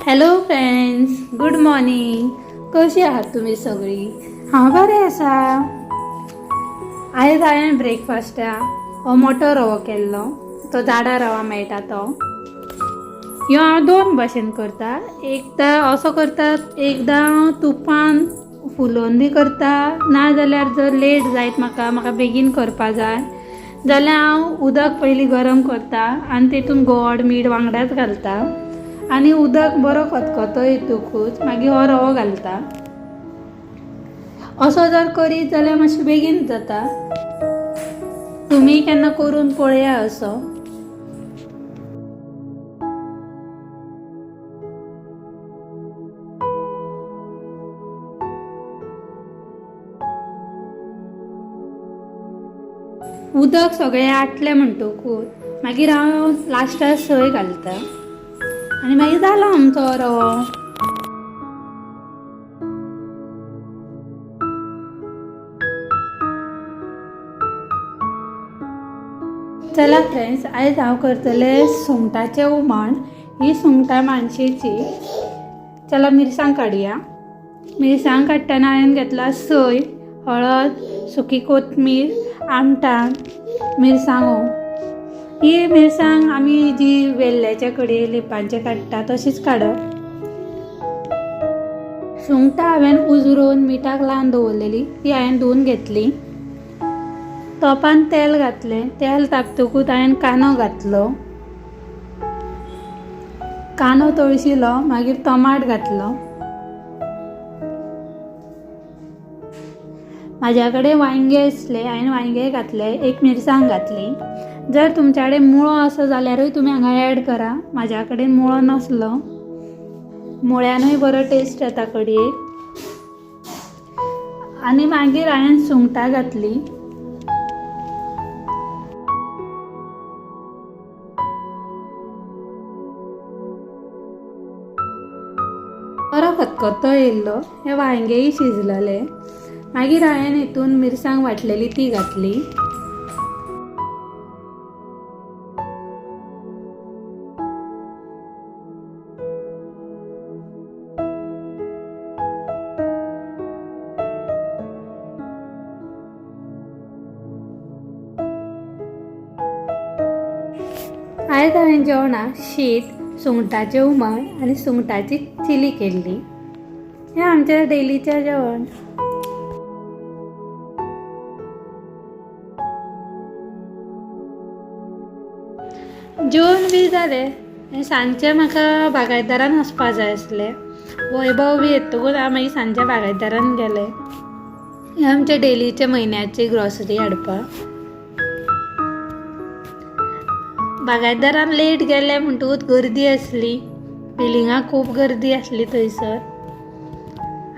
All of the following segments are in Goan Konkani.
Hello friends, good morning. कशी आहात तुमी सगळी? हांव बरें आसा. आयज हांवें ब्रेकफास्टाक हो मोटो रवो केल्लो. तो जाडा रवा मेळटा तो. ह्यो हांव दोन भाशेन करता. एकदां असो करता, एकदां तुपान फुलोवन बी करता. ना जाल्यार जर लेट जायत, म्हाका म्हाका बेगीन करपा जाय जाल्यार हांव उदक पयलीं गरम करता आनी तेतून गोड मीठ वांगडाच घालता आनी उदक बरो खतखतो येतकूच मागीर हो रवो घालता. असो जर करीत जाल्यार मातशें बेगीन जाता. तुमी केन्ना करून पळया असो. उदक सगळें आटलें म्हणटकूच मागीर हांव लास्टाक सय घालता आनी मागीर जालो आमचो रवो. चला फ्रेंड्स, आयज हांव करतलें सुंगटाचें हुमण. ही सुंगटां मानशेची. चला मिरसांग काडया. मिरसांग काडटना हांवें घेतला सय, हळद, सुकी कोथमीर, आमटाण, मिरसांगो. ही मिरसांग आमी जी वेल्ल्याच्या कडेन लेपांचे काडटा तशीच काडप. सुंगटां हांवें उजरोवन मिठाक लावन दवरलेली, ती हांवें धुवन घेतली. तोपान तेल घातलें. तेल तापतकूच हांवें कांदो घातलो. कांदो तळशिलो, मागीर टमाट घातलो. म्हाज्या कडेन वांयगे आसले, हांवें वांयगे घातले. एक मिरसांग घातली. जर तुमच्या कडेन मुळो आसा जाल्यारूय तुमी हांगा एड करा. म्हाज्या कडेन मुळो नासलो. मुळ्यानूय बरो टेस्ट येता कडयेक. आनी मागीर हांवें सुंगटां घातली. बरो खतखतो येयल्लो. हे वांयगेय शिजलेले. मागीर हांवें हितून मिरसांग वांटलेली ती घातली. आयज हांवें जेवणाक शीत, सुंगटाचें हुमण आनी सुंगटाची चिली केल्ली. हें आमचें डेलीचें जेवण. जेवन बी जालें आनी सांजचें म्हाका बागायतदारान वचपा जाय आसलें. वैभव बी येतकूच हांव मागीर सांजचें बागायतदारान गेलें. हें आमचें डेलीचें म्हयन्याची ग्रॉसरी हाडपाक. बागायतदारान लेट गेले म्हणटकूच गर्दी आसली. बिलिंगाक खूब गर्दी आसली थंयसर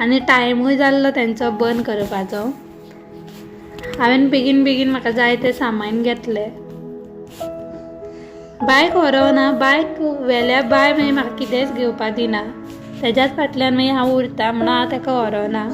आनी टायमूय जाल्लो तेंचो बंद करपाचो. हांवें बेगीन बेगीन म्हाका जाय तें सामान घेतलें. बायक व्हरोना. बायक व्हेल्या बाय मागीर म्हाका कितेंच घेवपाक दिना. तेज्याच फाटल्यान मागीर हांव उरता म्हणून हांव ताका व्हरोना.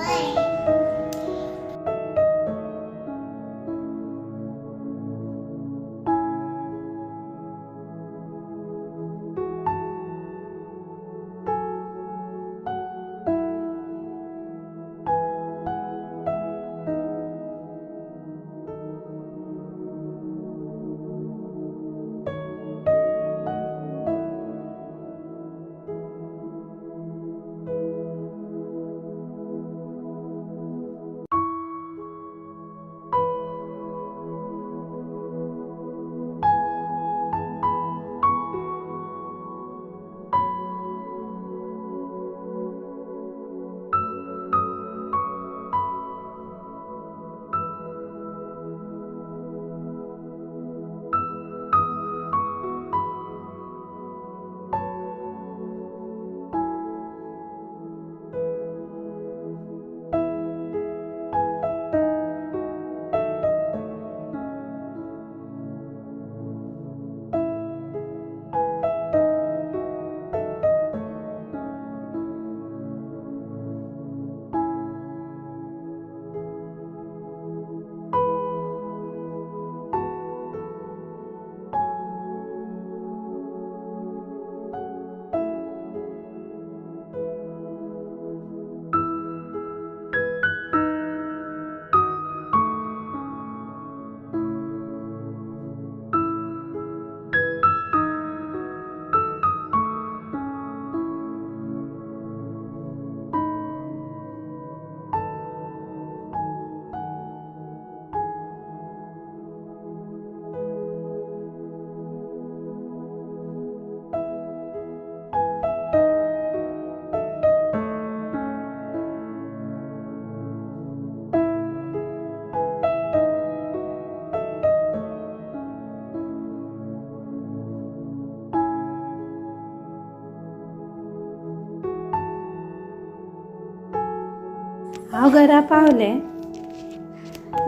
हांव घरा पावलें.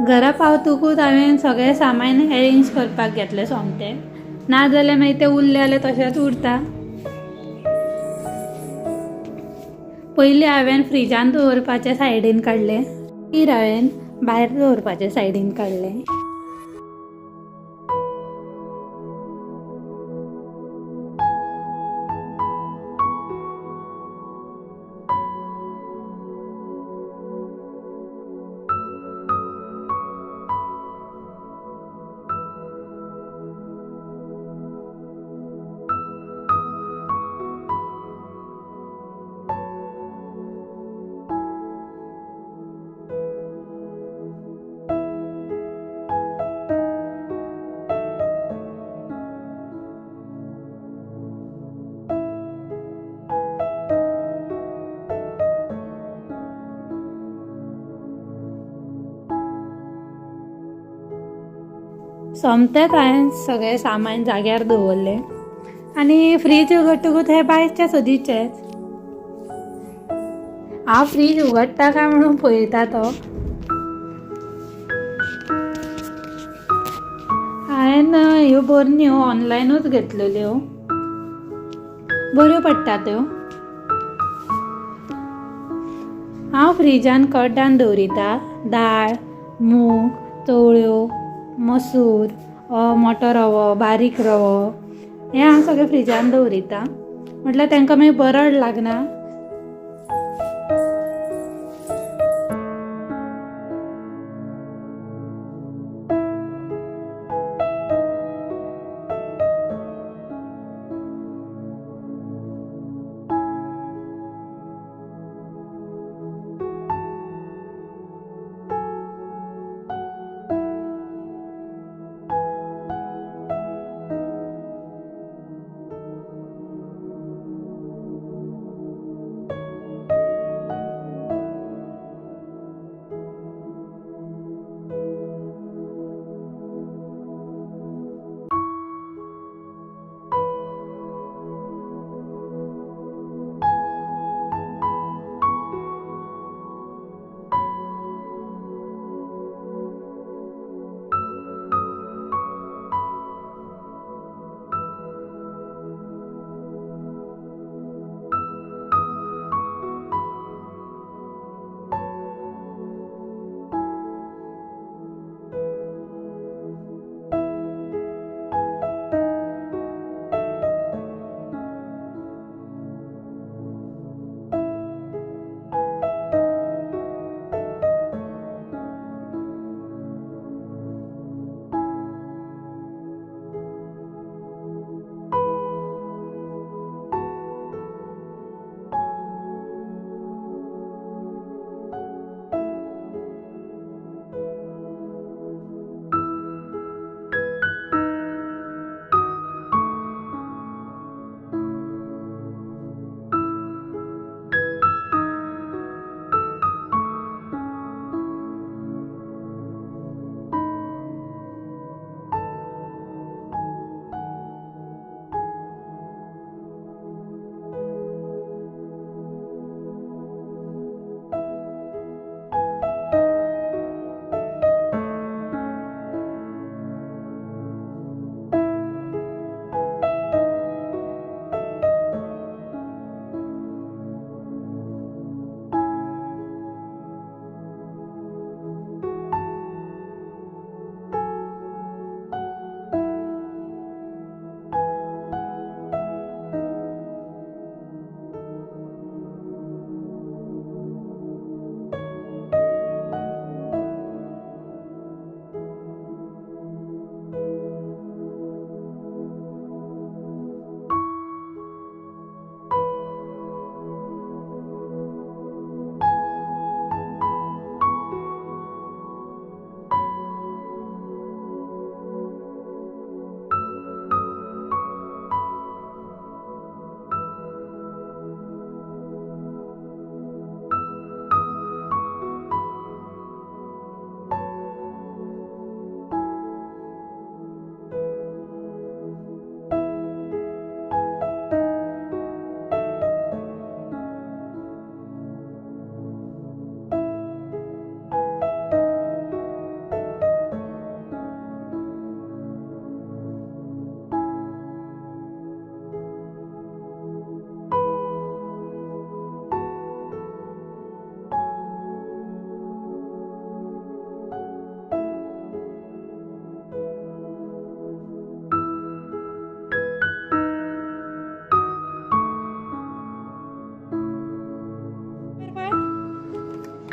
घरा पावतकूच हांवें सगळें सामान अरेंज करपाक घेतलें सोमतें, ना जाल्यार मागीर तें उरलें जाल्यार तशेंच उरता. पयलीं हांवें फ्रिजान दवरपाचें सायडीन काडलें, मागीर हांवें भायर दवरपाचें सायडीन काडलें. सोमतेंच हांवें सगळें सामान जाग्यार दवरलें आनी फ्रीज उगडटकूच हें बायच्या सदीचेंच. हांव फ्रीज उगडटा काय म्हणून पळयता तो. हांवें ह्यो बरण्यो ऑनलायनूच घेतलेल्यो, बऱ्यो पडटा त्यो. हांव फ्रिजान कड्डान दवरिता दाळ, मूग, चवळ्यो, मसूर, मोटो रवो, बारीक रवो, हें हांव सगळें फ्रिजान दवरिता. म्हटल्यार तांकां मागीर बरड लागना.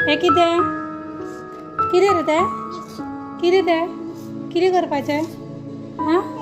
हें कितें? कितें रे तें? कितें तें? कितें करपाचें? आं?